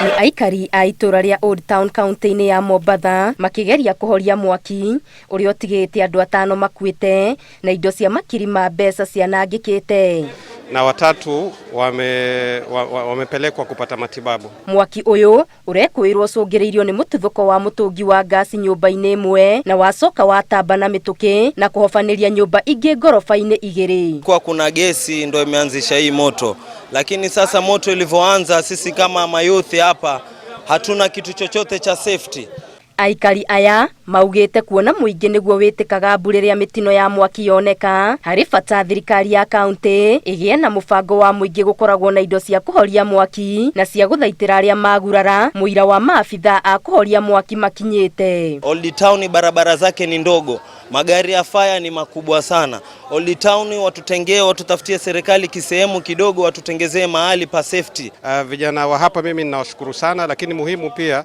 Nĩ aikari a itũra rĩa Old Town kaunti-inĩ ya Mombatha makĩgeria kũhoria mwaki ũrĩa ũtigĩte andũ 5 makuĩte na indo cia makiri ma mbeca cianangĩkĩte. Na 3 wamepelekwa kupata matibabu. Mwaki ũyũ ũrekũĩrwo ũcũngĩrĩirio nĩ mũtuthũko wa mũtũngi wa ngasi nyũmba-inĩ ĩmwe na wacoka watamba na mĩtũkĩ na kũhobanĩria nyũmba ingĩ ngoroba-inĩ 2. Kwa kuna gesi ndo imeanzisha hii moto, lakini sasa moto ilivyoanza, sisi kama mayouth hapa hatuna kitu chochote cha safety. Aikari aya maugĩte kuona mũingĩ nĩguo wĩtĩkaga mbu rĩrĩa mĩtino ya mwaki yoneka, harĩ bata thirikari ya kaunti ĩgĩe na mũbango wa mũingĩ gũkoragwo na indo cia kũhoria mwaki na cia gũthaitĩra arĩa magurara mũira wa maabitha a kũhoria mwaki makinyĩte. Old Town barabara zake ni ndogo, magari ya fire ni makubwa sana. Old Town watutengee, watutafutie serikali kisehemu kidogo, watutengezee mahali pa safety. Vijana wa hapa mimi ninawashukuru sana, lakini muhimu pia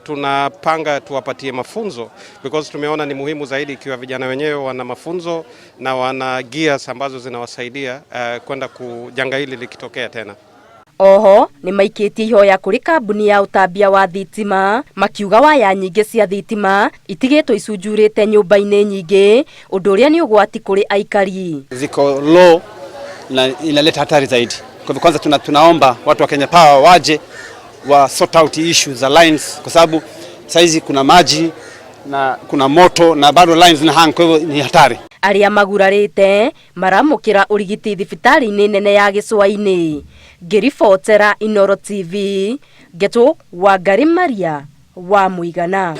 tunapanga tuwapatie mafunzo because tumeona ni muhimu zaidi ikiwa vijana wenyewe wana mafunzo na wana gears ambazo zinawasaidia kwenda kujanga hili likitokea tena. Oho nĩ maikĩtie ihoya kũrĩ kambuni ya ũtambia wa thitima makiuga waya nyingĩ cia thitima itigĩtwo icunjurĩte nyũmba-inĩ nyingĩ, ũndũ ũrĩa nĩ ũgwati kũrĩ aikari. Ziko low na inaleta hatari zaidi. Kwa hivyo kwanza tunaomba watu wa Kenya Power waje wa sort out issues za lines, kwa sababu saizi kuna maji na kuna moto na bado lines zina hang, kwa hivyo ni hatari. Arĩa magurarĩte maramũkĩra ũrigiti thibitarĩ-inĩ nene ya Gĩcũa-inĩ. Ngĩribotera Inooro TV, Ngetũ Wangari Maria wa Mũigana.